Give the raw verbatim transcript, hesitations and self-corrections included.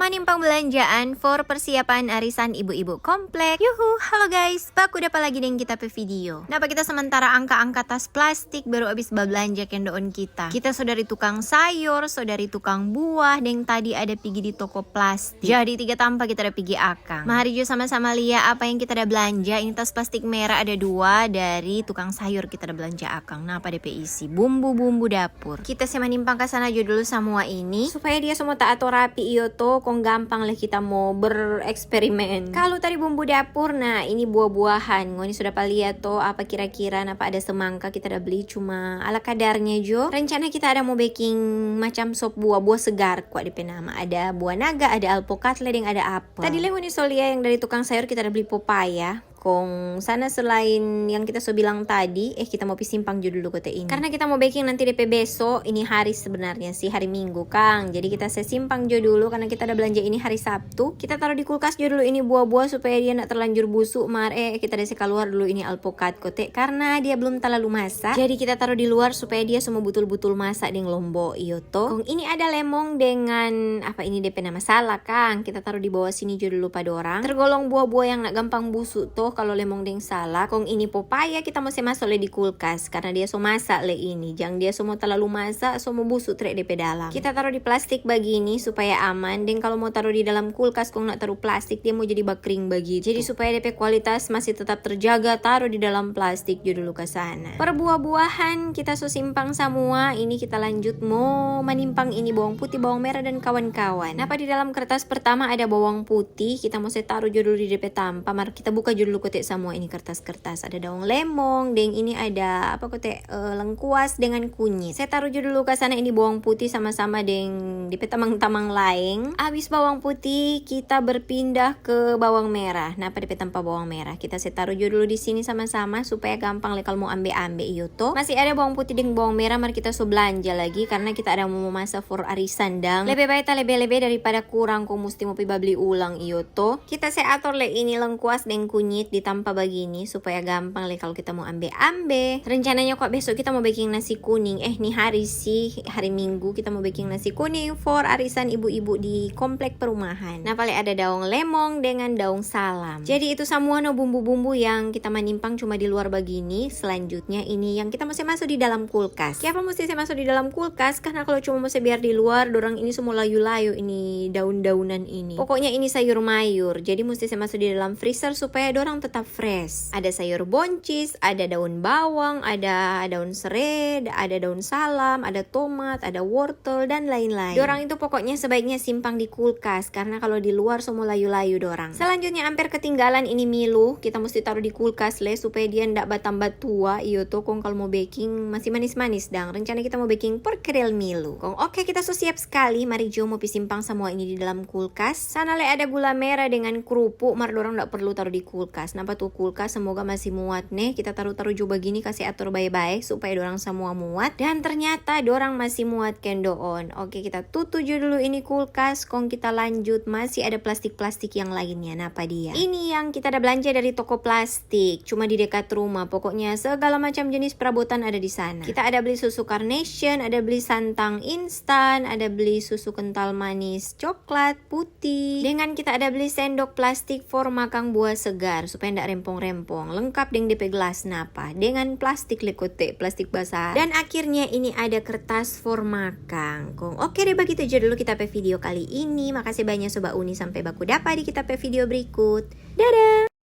Manimpang belanjaan for persiapan arisan ibu-ibu komplek. Yuhu, halo guys, baku dapa lagi deng kita pe video. Napa kita sementara angka-angka tas plastik, baru abis bablanja kendoon kita. Kita so dari tukang sayor, so dari tukang buah, deng tadi ada pigi di toko plastik. Jadi tiga tampa kita ada pigi akang. Mari jo sama-sama lia apa yang kita ada blanja. Ini tas plastik mera ada dua dari tukang sayor kita ada blanja akang. Napa depe isi? Bumbu-bumbu dapur. Kita se manimpang ka sana jo dulu samua ini, supaya dia so mo ta ator rapi, iyo to, kong gampang lei kita mo bereksperimen. Kalu tadi bumbu dapur, nah, ini buah-buahan. Ngoni so dapa lia to, apa kira-kira, napa ada semangka kita da bli, cuma ala kadarnya jo. Rencana kita ada mo beking macam sop buah, buah segar kwa depe nama. Ada buah naga, ada alpokat lei deng ada apel. Tadi lei ngoni so lia yang dari tukang sayur kita da bli popaya. Kong sana selain yang kita so bilang tadi, eh, kita mo pi simpang jo dulu kote ini. Karena kita mo beking nanti depe beso, ini hari sebenarnya sih, hari Minggu, kang. Jadi kita se simpang jo dulu karena kita ada blanja ini hari Sabtu. Kita taru di kulkas jo dulu ini buah-buah supaya dia ndak terlanjur busu, mar, eh, kita da se kaluar dulu ini alpokat kote karena dia belum talalu masa. Jadi kita taru di luar supaya dia so mo butul-butul masa deng lombo, iyo to. Kong ini ada lemong dengan, apa ini depe nama, salak, kang. Kita taru di bawa sini jo dulu pa dorang. Tergolong buah-buah yang ndak gampang busu to, kalu lemong deng salak. Kong ini popaya kita mo se maso lei di kulkas, karena dia so masa lei ini. Jang dia so mo talalu masa, so mo busu trek depe dalam. Kita taru di plastik bagini supaya aman, deng kalu mo taru di dalam kulkas kong ndak taru plastik, dia mo jadi bakring bagitu. Jadi supaya depe kualitas masih tetap terjaga, taru di dalam plastik jo dulu ka sana. Per buah-buahan kita so simpang samua, ini kita lanjut mo manimpang ini bawang putih, bawang merah, dan kawan-kawan. Napa di dalam kertas pertama ada bawang putih, kita mo se taru jo dulu di depe tampa, mar kita buka jo dulu kote samua ini kertas-kertas. Ada daong lemong, deng ini ada apa kote, eh, lengkuas dengan kunyit. Se taru jo dulu ka sana ini bawang putih sama-sama deng depe tamang-tamang laeng. Abis bawang putih, kita berpindah ke bawang merah. Napa depe tampa bawang merah? Kita se taru jo dulu di sini sama-sama supaya gampang lei kalu mo ambe-ambe, iyo to. Masih ada bawang putih deng bawang merah, mar kita so blanja lagi karena kita ada mo masa for arisan dang. Lebe bae ta lebe-lebe daripada kurang kong musti mo pi babli ulang, iyo to. Kita se ator lei ini lengkuas deng kunyit di tampa bagini supaya gampang lei kalu kita mo ambe-ambe. Rencananya kwa beso kita mo beking nasi kuning. Eh, ni hari sih, hari Minggu kita mo beking nasi kuning for arisan ibu-ibu di komplek perumahan. Napa lei ada daong lemong dengan daong salam. Jadi itu samua no bumbu-bumbu yang kita manimpang cuma di luar bagini. Selanjutnya ini yang kita mo se maso di dalam kulkas. Kiapa musti se maso di dalam kulkas? Karena kalu cuma mo se biar di luar, dorang ini so mo layu-layu ini daun-daunan ini. Pokoknya ini sayur mayur, jadi musti se maso di dalam freezer supaya dorang tetap fresh. Ada sayur boncis, ada daun bawang, ada daun serai, ada daun salam, ada tomat, ada wortel, dan lain-lain. Dorang itu pokoknya sebaiknya simpang di kulkas, karena kalu di luar so mo layu-layu dorang. Selanjutnya amper ketinggalan ini milu, kita musti taru di kulkas lei supaya dia ndak batamba tua, iyo to, kong kalu mo beking masih manis-manis dang. Rencana kita mo beking pork reel milu. Kong oke, kita so siap skali, mari jo mo pi simpang samua ini di dalam kulkas. Sana lei ada gula merah dengan kerupuk, mar dorang ndak perlu taru di kulkas. Napa tu kulkas? Semoga masih muat ne. Kita taru-taru jo bagini, kase ator bae-bae supaya dorang samua muat. Dan ternyata dorang masih muat kendoon. Oke, kita tutu jo dulu ini kulkas, kong kita lanjut. Masih ada plastik-plastik yang lainnya. Napa dia? Ini yang kita ada blanja dari toko plastik, cuma di dekat rumah. Pokoknya segala macam jenis perabotan ada di sana. Kita ada bli susu Carnation, ada bli santang instan, ada bli susu kental manis coklat putih. Dengan kita ada bli sendok plastik for makang buah segar supaya ndak rempong-rempong. Lengkap deng depe gelas napa, dengan plastik lei kote, plastik basah. Dan akhirnya ini ada kertas for makang. Kong oke deh, bagitu aja dulu kita pe video kali ini. Makasih banyak Sobat Uni, sampai baku dapa di kita pe video berikut. Dadah!